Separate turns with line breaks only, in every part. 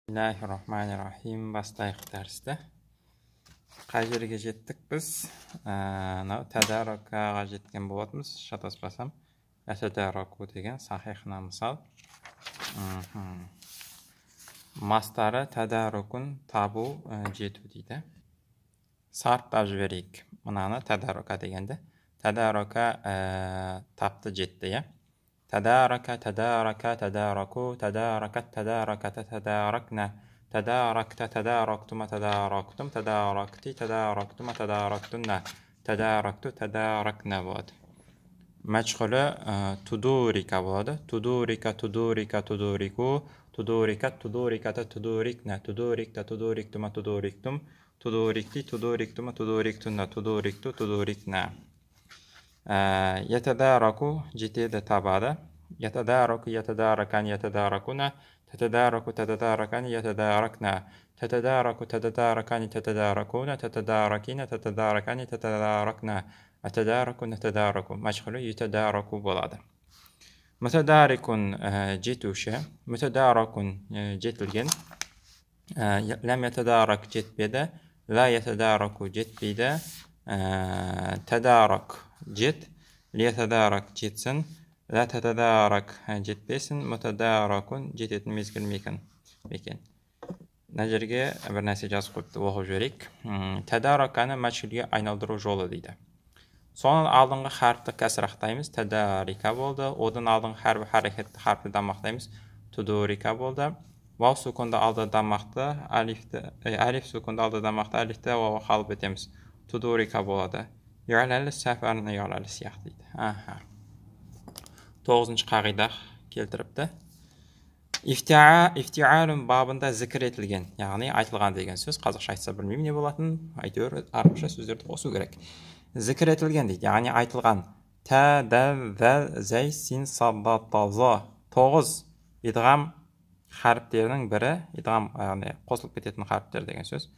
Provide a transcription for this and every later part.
Бисмиллахи-рахмани-рахим. Бастайық дәрісті. Қай жерге жеттік біз? Мынау тәдәракаға жеткен болатынбыз, шатаспасам. Тәдәраку деген сахихына мысал. Мастары тәдәрукун табу, жету дейді. Сарттап жіберейік. Мынаны тәдәрака дегенді. Тәдәрака тапты, жетті, иә. Тәдәрака, тәдәрака, тәдәраку, тәдәракат, тәдәраката, тәдәракна, тәдәракта, тәдәрактума, тәдәрактум, тәдәракти, тәдәрактума, тәдәрактунна, тәдәракту, тәдәракна болады. Мәчхүлі тудурика болады. Тудурика, тудурика, тудурику, тудурикат, тудуриката, тудурикна, тудурикта, тудуриктума, тудуриктум, тудурикти, тудуриктума, тудуриктунна, тудурикту, тудурикна. Ятадараку жетеді, табады. Ятадараку, ятадаракан, ятадаракуна, татадараку, татадаракан, ятадаракна, татадараку, татадаракани, татадаракуна, татадаракина, татадаракани, татадаракна, атадараку, натадараку. Мәчхүлі ютадараку болады. Мутадарикун жетуші, мутадаракун жетілген, ләм ятадарак жетпеді, ла ятадараку жетпейді, тадарак жет, лиятадарак жетсін, ла татадарак жетпесін, мутадаракун жететін мезгіл мекен. Мына жерге бір нәрсе жазып қойыпты, оқып жіберейік. Тадараканы мәчхүлге айналдыру жолы дейді. Соның алдыңғы харпті кәсірақтаймыз, тадарика болды. Одан алдыңғы харпі харекетті харпті дамақтаймыз, тудурика болды. Вау сукунды алды дамақты, алифті, алиф сукунды алды дамақты, алифті вауға қалып етеміз. Тудурика болады. Юаләлі сәфәріне юаләлі сияқты дейді. Аха. 9-шы қағида келтіріпті. Ифтиалун бабында зікір етілген, яғни айтылған деген сөз. Қазақша айтса білмеймін не болатынын, әйтеуір арабша сөздерді қосу керек. Зікір етілген дейді, яғни айтылған. Тә, дәл, дәл, зәй, син, садда, та, за. 9 идғам харіптерінің бірі, идғам, яғни қосылып кететін харіптер деген сөз.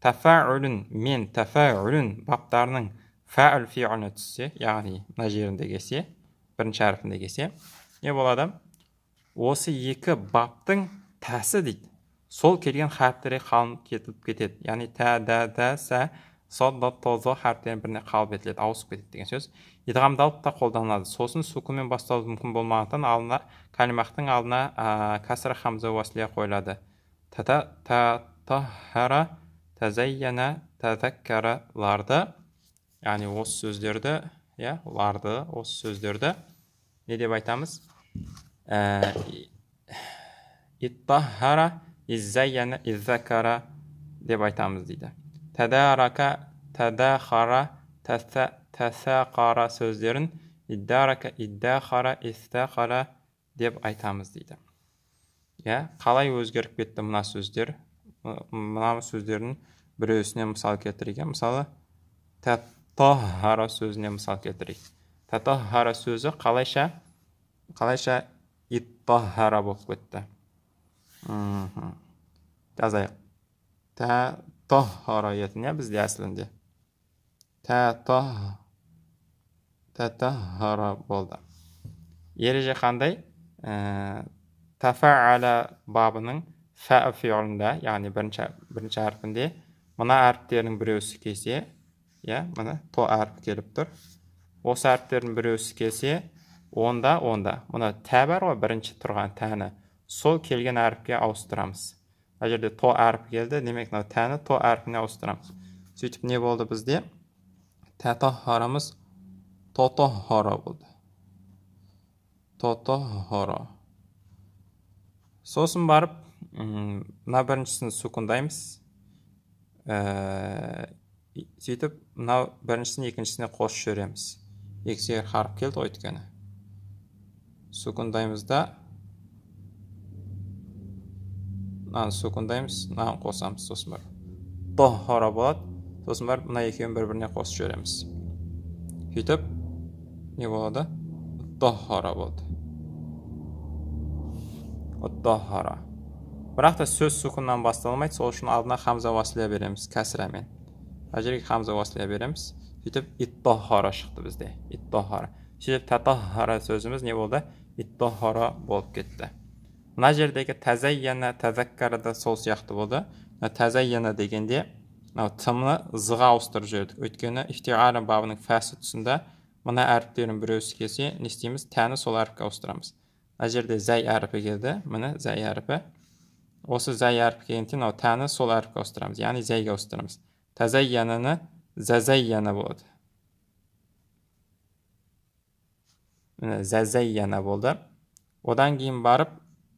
Тафаулун мен тафаулун баптарының фаул фиуліне түссе, яғни мына жерінде келсе, бірінші әрпінде келсе, не болады? Осы екі баптың тәсі дейді. Сол келген харіптерге қалып кетіліп кетеді. Яғни тә, дә, дә, сә, сод, да, то, зо харіптерінің біріне қалып етіледі, ауысып кетеді деген сөз. Идғамдалып та қолданылады. Сосын сукунмен басталу мүмкін болмағандықтан алдына калимахтың алдына кәсір хамза уаслия қойылады. Та, та, тахара, тазайяна, тазаккараларды, яғни осы сөздерді, иә, ларды, осы сөздерді не деп айтамыз? Иттахара, иззайяна, иззакара деп айтамыз дейді. Тадарака, тадахара, тасақара сөздерін иддарака, иддахара, истахара деп айтамыз дейді. Иә, қалай өзгеріп кетті мына сөздер? Мына сөздердің біреусіне мысал келтірейік. Мысалы, татахара сөзіне мысал келтірейік. Татахара сөзі қалайша иттахара болып кетті. Жазайық. Татахара етін, иә, бізде әсілінде. Татахара болды. Ереже қандай? Тафаала бабының фа фиғылында, яғни бірінші әрпінде мына әріптердің біреусі келсе, иә, мына то әрпі келіп тұр. Осы әріптердің біреусі келсе, онда мына тә бар ғой, бірінші тұрған тәні, сол келген әріпке ауыстырамыз. Мына жерде то әрпі келді, демек мына тәні то әрпіне ауыстырамыз. Сөйтіп не болды бізде? Татахарамыз тотахара болды. Тотахара. Сосын барып мына біріншісін сукундаймыз. Сөйтіп мына біріншісін екіншісіне қосып жібереміз. Екі харіп келді ғой өйткені. Сукундаймыз да, мынаны сукундаймыз, мынаны қосамыз, сосын барып тохара болады. Сосын барып мына екеуін бір-біріне қосып жібереміз. Сөйтіп не болады? Тохара болды. Тохара. Бірақ та сөз сукуннан басталмайды, сол үшін алдына хамза уаслия береміз, кәсірамен. Мына жерге хамза уаслия береміз. Сөйтіп иттахара шықты бізде. Иттахара. Сөйтіп татахара сөзіміз не болды? Иттахара болып кетті. Мына жердегі тәзәйяна, тәзәккара да сол сияқты болды. Тәзәйяна дегенде мынау тымны зға ауыстырып жібердік. Өйткені ифтиғала бабының фәсі тұсында мына әріптердің біреусі келсе, не істейміз? Тәні сол әріпке ауыстырамыз. Мына жерде зәй әріпі келді, міне зәй әріпі. Осы зәй әрпі келгенде мынау тәні сол әріпке ауыстырамыз, яғни зәйге ауыстырамыз. Тәзәйянаны зәзәйяна болады. Міне зәзәйяна болды. Одан кейін барып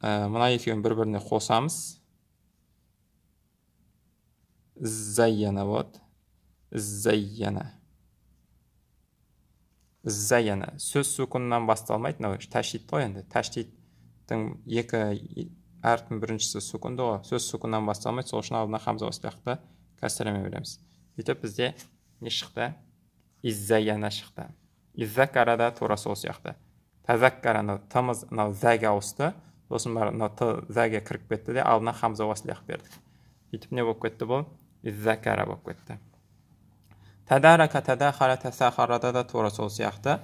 мына екеуін бір-біріне қосамыз. Зәйяна болады. Зәйяна. Зәйяна. Сөз сукуннан басталмайды. Мынау тәшдид қой енді. Тәшдидтің екі әріптің біріншісі сукунды ғой. Сөз сукуннан басталмайды, сол үшін алдына хамза қоспай кәсіремен береміз. Сөйтіп бізде не шықты? Иззәйяна шықты. Иззәккарада тура сол сияқты. Тәзәккараны тымыз мынау зәге ауысты. Сосын барып мынау т зәге кіріп кетті де алдына хамза уаслияқ бердік. Сөйтіп не болып кетті бұл? Иззәккара болып кетті. Тәдәрака, тәдәхара, тәсәхарада да тура сол сияқты.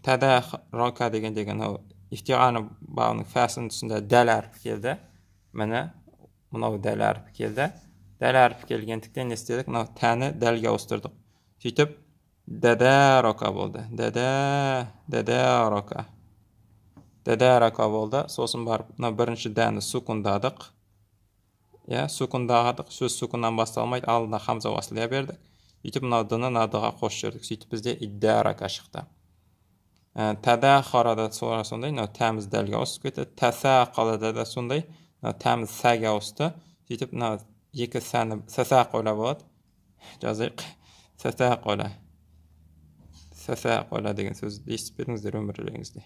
Тәдәрака дегендегі мынау ифтиғана бабының фәсінің тұсында дәл әрпі келді. Міне мынау дәл әрпі келді. Дәл әрпі келгендіктен не істедік? Мынау тәні дәлге ауыстырдық. Сөйтіп дәдәрака болды. Дәдәрака. Дәдәрака болды. Сосын барып мынау бірінші дәні сукундадық. Иә, сукундадық. Сөз сукуннан басталмайды, алдына хамза уаслия бердік. Сөйтіп мынау дыны мына дыға қосып жібердік. Сөйтіп бізде иддарака шықты. Тәдәхарада сондай, мынау тәміз дәлге ауысып кетті. Тәсәқалада да сондай, мынау тәміз сәге ауысты. Сөйтіп мынау екі сәні сәсәқала болады. Жазайық. Сәсәқала. Сәсәқала деген сөзді естіп пе едіңіздер өмірлеріңізде?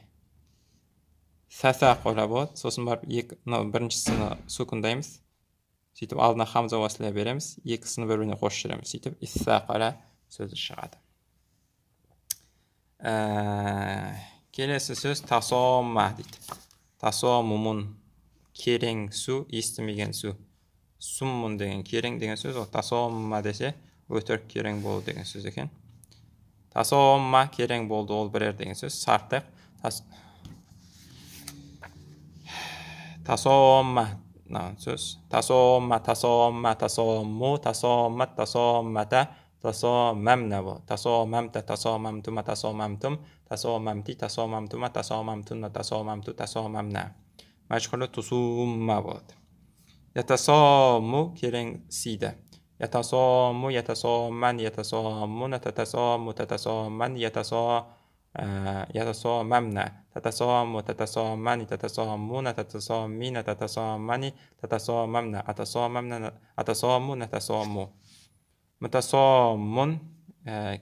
Сәсәқала болады. Сосын барып екі мынау біріншісіні сукундаймыз. Сөйтіп алдына хамза уаслия береміз, екісін бір-біріне қосып жібереміз. Сөйтіп иссақала сөзі шығады. Келесі сөз тасомма дейді. Тасоммун кереңсу, естімеген су. Суммун деген керең деген сөз, ол тасомма десе өтірік керең болу деген сөз екен. Тасомма керең болды, ол бірер деген сөз. Сарптайық. Тасомма сөз. Тасомма, тасомма, тасомму, тасоммат, тасоммата, тасоммамна болады. Тасоммамта, тасоммамтума, тасоммамтум, тасоммамти, тасоммамтума, тасоммамтунна, тасоммамту, тасоммамна. Мәжхулі тусумма болады. Ятасомму кереңсиді. Ятасомму, ятасомман, ятасоммуна, татасомму, татасомман, ятасоммамна, татасомму, татасоммани, татасоммуна, татасоммина, татасоммани, татасоммамна, атасоммамна, атасомму, натасомму. Мутасоммун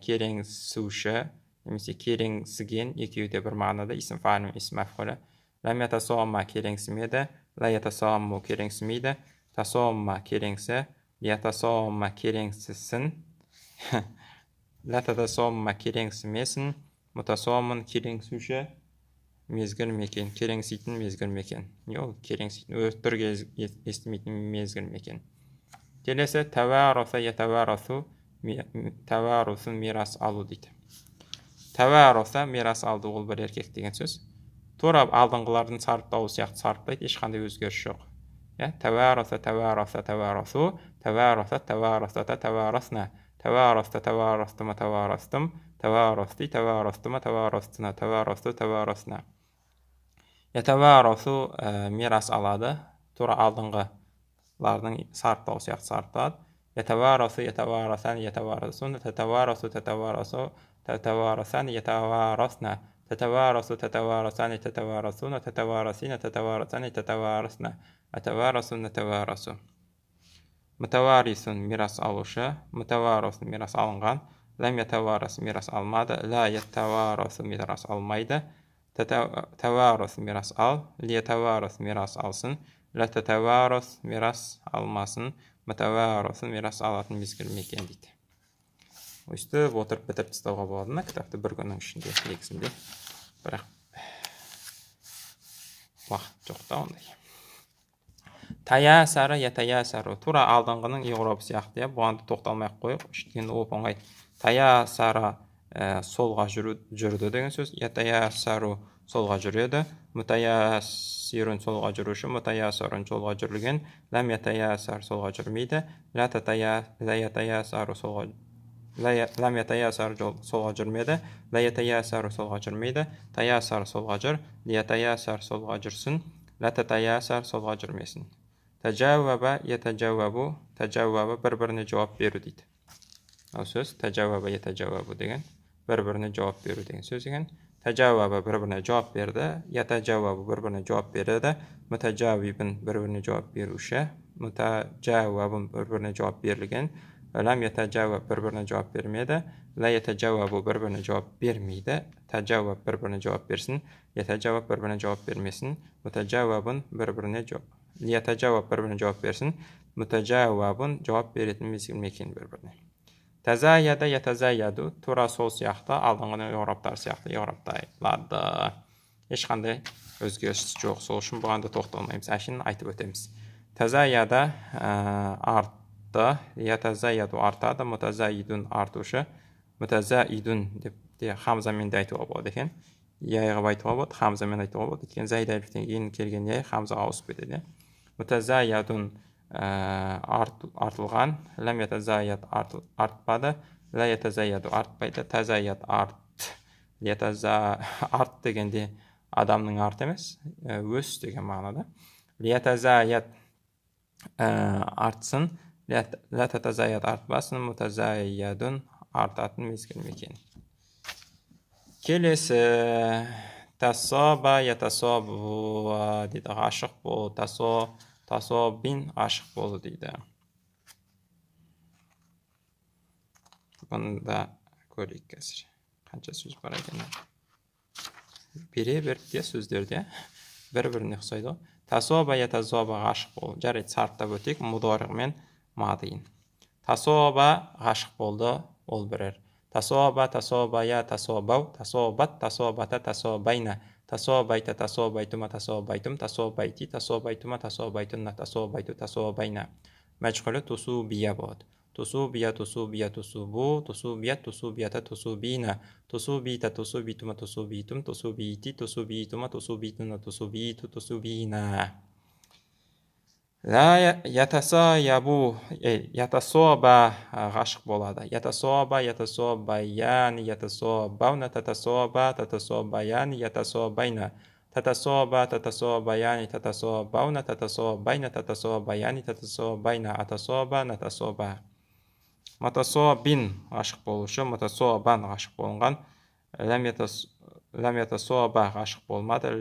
кереңсуші немесе кереңсіген, екеуі де бір мағынада, исім фа'ил мен исім мәфғулі. Ләм ятасомма кереңсімеді, ла ятасомму кереңсімейді, тасомма кереңсі, ятасомма кереңсісін, ла татасомма кереңсімесін, мутасоммун кереңсуші мезгіл мекен, кереңситін мезгіл мекен. Не ол кереңситін, өтірік естімейтін мезгіл мекен. Келесі тәвәраса ятәвәрасу, тәвәрусун мирас алу дейді. Тәвәраса мирас алды, ол бір еркек деген сөз. Тура алдыңғылардың сарыптауы сияқты сарыптайды, ешқандай өзгеріс жоқ. Тәвәраса, тәвәраса, тәвәрасу, тәвәраса, тәвәрасата, тәвәрасна, тәвәраста, тәвәрастыма, тәвәрастым, тәвәрасти, тәвәрастыма, тәвәрастына, тәвәрасту, тәвәрасна. Ятәвәрасу мирас алады, тура алдыңғылардың сарыптауы сияқты сарыпталады. Ятәвәрасу, ятәвәрасан, ятәвәрасун, тәтәвәрасу, тәтәвәрасу, тәтәвәрасан, ятәвәрасна, тәтәвәрасу, тәтәвәрасани, тәтәвәрасуна, тәтәвәрасина, тәтәвәрасани, тәтәвәрасна, әтәвәрасу, нәтәвәрасу. Мутаварисун мирас алушы, мутаварисун мирас алынған, ләм ятаварас мирас алмады, ла ятаварасу мирас алмайды, тәварас мирас ал, лиятаварас мирас алсын, ла татаварас мирас алмасын, мутаварисун мирас алатын мезгіл мекен дейді. Өстіп отырып бітіріп тастауға болады ма кітапты бір күннің ішінде негізінде, бірақ уақыт жоқ та ондай. Таясары, ятаясары тура алдыңғының иғробы сияқты, иә, бұған да тоқталмай ақ қояйық, өйткені оп оңай. Таясары солға жүрді деген сөз, ятаясару солға жүреді. Мутаяссирун солға жүруші, мутаяссарун солға жүрілген. Ләм ятаяссар солға жүрмейді. Ла ятаяссару солға ләм ятаяссар солға жүрмеді. Ла ятаяссару солға жүрмейді. Таяссар солға жүр. Лиятаяссар солға жүрсін. Ла татаяссар солға жүрмесін. Тәжәуәбә ятәжәуәбу, тәжәуәбә бір-біріне жауап беру дейді. Ал сөз тәжәуәбә ятәжәуәбу деген бір-біріне жауап беру деген сөз екен. Тәжәуәбә бір-біріне жауап берді, ятәжәуәбу бір-біріне жауап береді, мутәжәуибін бір-біріне жауап беруші, мутәжәуәбун бір-біріне жауап берілген, ләм ятәжәуәб бір-біріне жауап бермеді, лә ятәжәуәбу бір-біріне жауап бермейді, тәжәуәб бір-біріне жауап берсін, ятәжәуәб бір-біріне жауап бермесін, мутәжәуәбун бір-біріне жауап ятәжәуәб бір-біріне жауап берсін, мутәжәуәбун жауап беретін мезгіл мекен бір-біріне. Тәзәйәді ятәзәйәду тура сол сияқты алдыңғы иғраптар сияқты иғрапталады. Ешқандай өзгеріс жоқ. Сол үшін бұған да тоқталмаймыз. Әшейін айтып өтеміз. Тәзәйәді артты, ятәзәйәду артады, мутәзәйидун артушы, мутәзәидун деп те хамзамен де айтуға болады екен. Яй қылып айтуға болады, хамзамен айтуға болады. Өйткені зайд әлифтен кейін келген яй хамзаға ауысып кетеді. Мутәзәйәдун артылған, ләм ятәзәйәд артпады, лә ятәзәйәду артпайды, тәзәйәд арт, арт дегенде адамның арты емес, өс деген мағынада. Лиятәзәйәд артсын, лә тәтәзәйәд артпасын, мутәзәйәдун артатын мезгіл мекен. Келесі тасаба ятасабу дейді, ғашық болу, тасобин ғашық болу дейді. Бұны да көрейік қазір. Қанша сөз бар екен. Бере беріп те сөздерде бір-біріне ұқсайды. Тасоба ятасоба ғашық болу. Жарайды, сарыптап өтейік мудориг мен мадиын. Тасоба ғашық болды, ол бірер. Тасоба, тасобая, тасобау, тасобат, тасобата, тасобайна. Тасобайта, тасобайтума, тасобайтум, тасобайти, тасобайтума, тасобайтунна, тасобайту, тасобайна. Мәжғүлі тусубия болады. Тусубия, тусубия, тусубу, тусубия, тусубията, тусубина. Тусубита, тусубитума, тусубитум, тусубити, тусубитума, тусубитуна, тусубиту, тусубина. Ла ятасаябу, ятасоба ғашық болады. Ятасоба, ятасобаян, ятасобауна, татасоба, татасобаян, ятасобайна. Татасоба, татасобаян, татасобауна, татасобайна, татасобаян, татасобайна, атасоба, натасоба. Матасобин ғашық болушы, матасобан ғашық болынған. Ләм ятасоба ғашық болмады,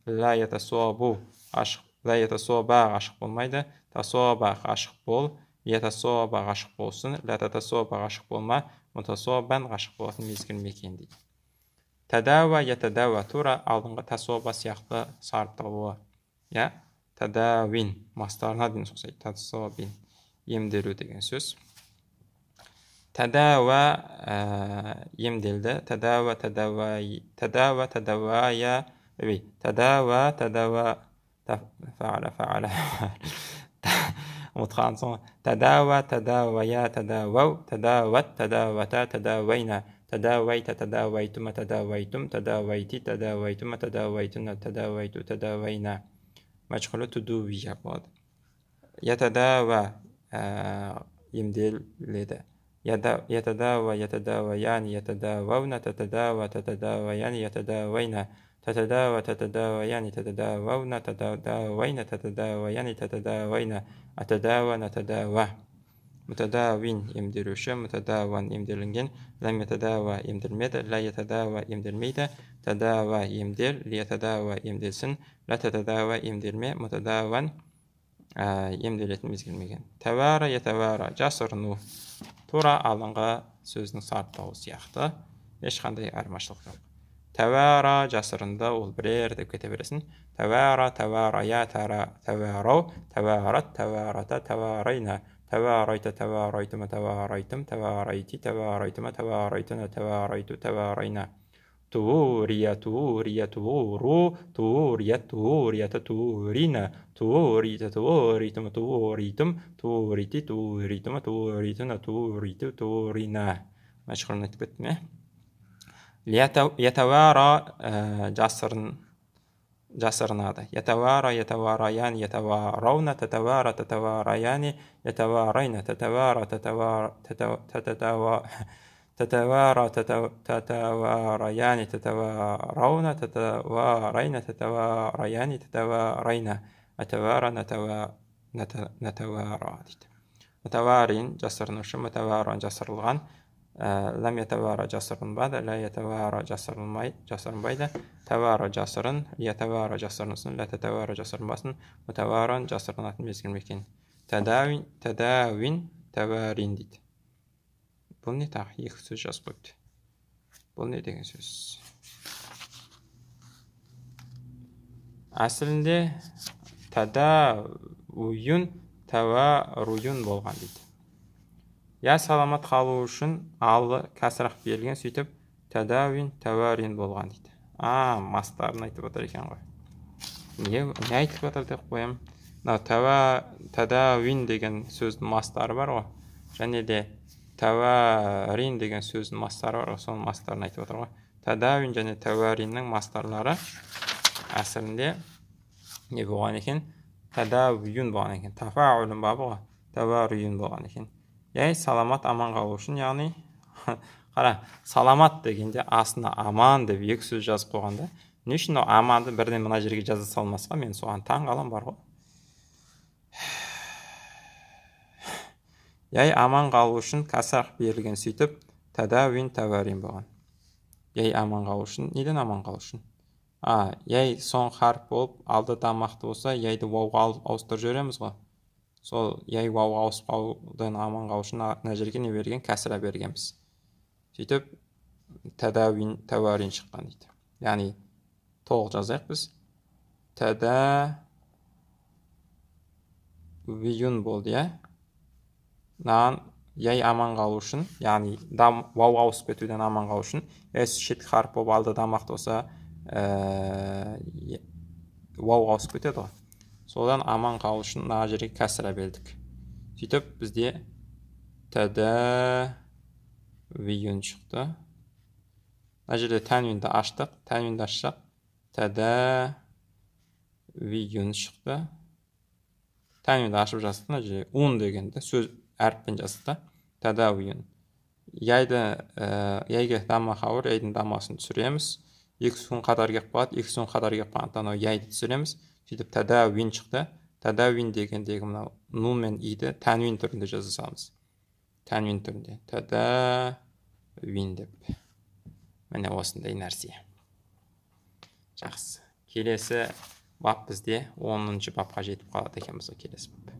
ла ятасобу ғашық. Ла ятасоба ғашық болмайды, тасоба ғашық бол, ятасоба ғашық болсын, ла татасоба ғашық болма, мутасобан ғашық болатын мезгіл мекен дейді. Тәдәуә ятәдәуә тура алдыңғы тасоба сияқты сарыпталуы. Я, тәдәуин мастарына дейін ұқсайды. Тасобин емделу деген сөз. Тәдәуә емделді, тәдәуә тәдәуә тәдәуә тәдәуә тәдәуә тәдәуә فعل فعل ұмытқан соң тәдәуә тәдәуәя тәдәуәу тәдәуәт тәдәуәтә тәдәуәйна тәдәуәйта тәдәуәйтума тәдәуәйтум тәдәуәйти тәдәуәйтума тәдәуәйтуна тәдәуәйту тәдәуәйна. Мәжғүлі тудуия болады. Ятәдәуә емделеді. Ятәдәуә ятәдәуәян ятәдәуәуна тәтәдәуә тәтәдәуәян ятәдәуәйна. Тәтәдәуә тәтәдәуәян тәтәдәуәуна тәтәдәуәйна тәтәдәуәян тәтәдәуәйна. Атәдәуә натәдәуә. Мутәдәуин емделуші, мутәдәуан емделінген, ләм ятәдәуә емделмеді, лә ятәдәуә емделмейді, тәдәуә емдел, лиятәдәуә емделсін, лә тәтәдәуә емделме, мутәдәуан емделетін мезгіл мекен. Тәуәра ятәуәра жасырыну. Тура алдыңғы сөздің сарыптауы сияқты, ешқандай айырмашылық жоқ. Тәуәра жасырынды, ол бірер деп кете бересің. Тәуәра, тәуәрая, тәуәрау, тәуәрат, тәуәрата, тәуәрайна, тәуәрайта, тәуәрайтума, тәуәрайтум, тәуәрайти, тәуәрайтума, тәуәрайтуна, тәуәрайту, тәуәрайна. Туурия, туурия, тууру, туурия, туурията, туурина, туурита, тууритума, тууритум, туурити, тууритума, тууритуна, тууриту, туурина. Мәшғүлін айтып кеттім, е? Ятавара жасырынады. Ятавара, ятавараян, ятаварауна, татавара, татавараяни, ятаварайна, татавара, татавара, татавараяни, татаварауна, татаварайна, татавараяни, татаварайна, атавара, натавара дейді. Мутаварин жасырынушы, мутаваран жасырылған, ләм ятавара жасырынбады, лә ятавара жасырынбайды, тавара жасырын, ятавара жасырынсын, лә татавара жасырынбасын, мутаваран жасырынатын мезгіл мекен. Тадавин, тадавин, таварин дейді. Бұл не тағы? Екі сөз жазып қойыпты. Бұл не деген сөз? Әсілінде тадауюн, таваруюн болған дейді. Я саламат қалу үшін алды кәсірақ берілген, сөйтіп тадауин, таварин болған дейді. Мастарын айтып отыр екен ғой. Не айтып отыр деп қоям. Мынау тадауин деген сөздің мастары бар ғой. Және де таварин деген сөздің мастары бар ғой, соның мастарын айтып отыр ғой. Тадауин және тавариннің мастарлары әсілінде не болған екен? Тадауюн болған екен. Тафаулun бабы ғой. Таваруюн болған екен. Яй саламат аман қалу үшін, яғни қара, саламат дегенде астына аман деп екі сөз жазып қойғанда, не үшін ол аманды бірден мына жерге жаза салмасқа, мен соған таң қалам бар ғой. Яй аман қалу үшін кәсрақ берілген, сөйтіп тадауин, таварин болған. Яй аман қалу үшін, неден аман қалу үшін? Яй соңғы харп болып, алды дамақты болса, яйды вауға ауыстырып жібереміз ғой. Сол яй вауға ауысып қалудан аман қалу үшін мына жерге не берген? Кәсіра бергенбіз. Сөйтіп тадауин, таварин шыққан дейді. Яғни толық жазайық біз. Тадауюн болды, иә? Мынаған яй аман қалу үшін, яғни вауға ауысып кетуден аман қалу үшін, яй шеткі харп болып алды дамақты болса, вауға ауысып кетеді ғой. Содан аман қалу үшін мына жерге кәсіра бердік. Сөйтіп бізде тадауюн шықты. Мына жерде тәнвинді аштық, тәнвинді ашсақ тадауюн шықты. Тәнвинді ашып жаздық, мына жерде ун дегенді сөз әріппен жаздық та. Тадауюн. Яйды, яйге дама хауыр, яйдың дамасын түсіреміз. Екі сүн қатар келіп қалады, екі сүн қатар келіп қалғандықтан анау яйды түсіреміз. Сөйтіп тадауин шықты. Тадауин дегендегі мынау нун мен иді тәнвин түрінде жаза саламыз. Тәнвин түрінде. Тадауин деп. Міне осындай нәрсе. Жақсы. Келесі бап бізде 10-бапқа жетіп қалады екенбіз, келесі бап.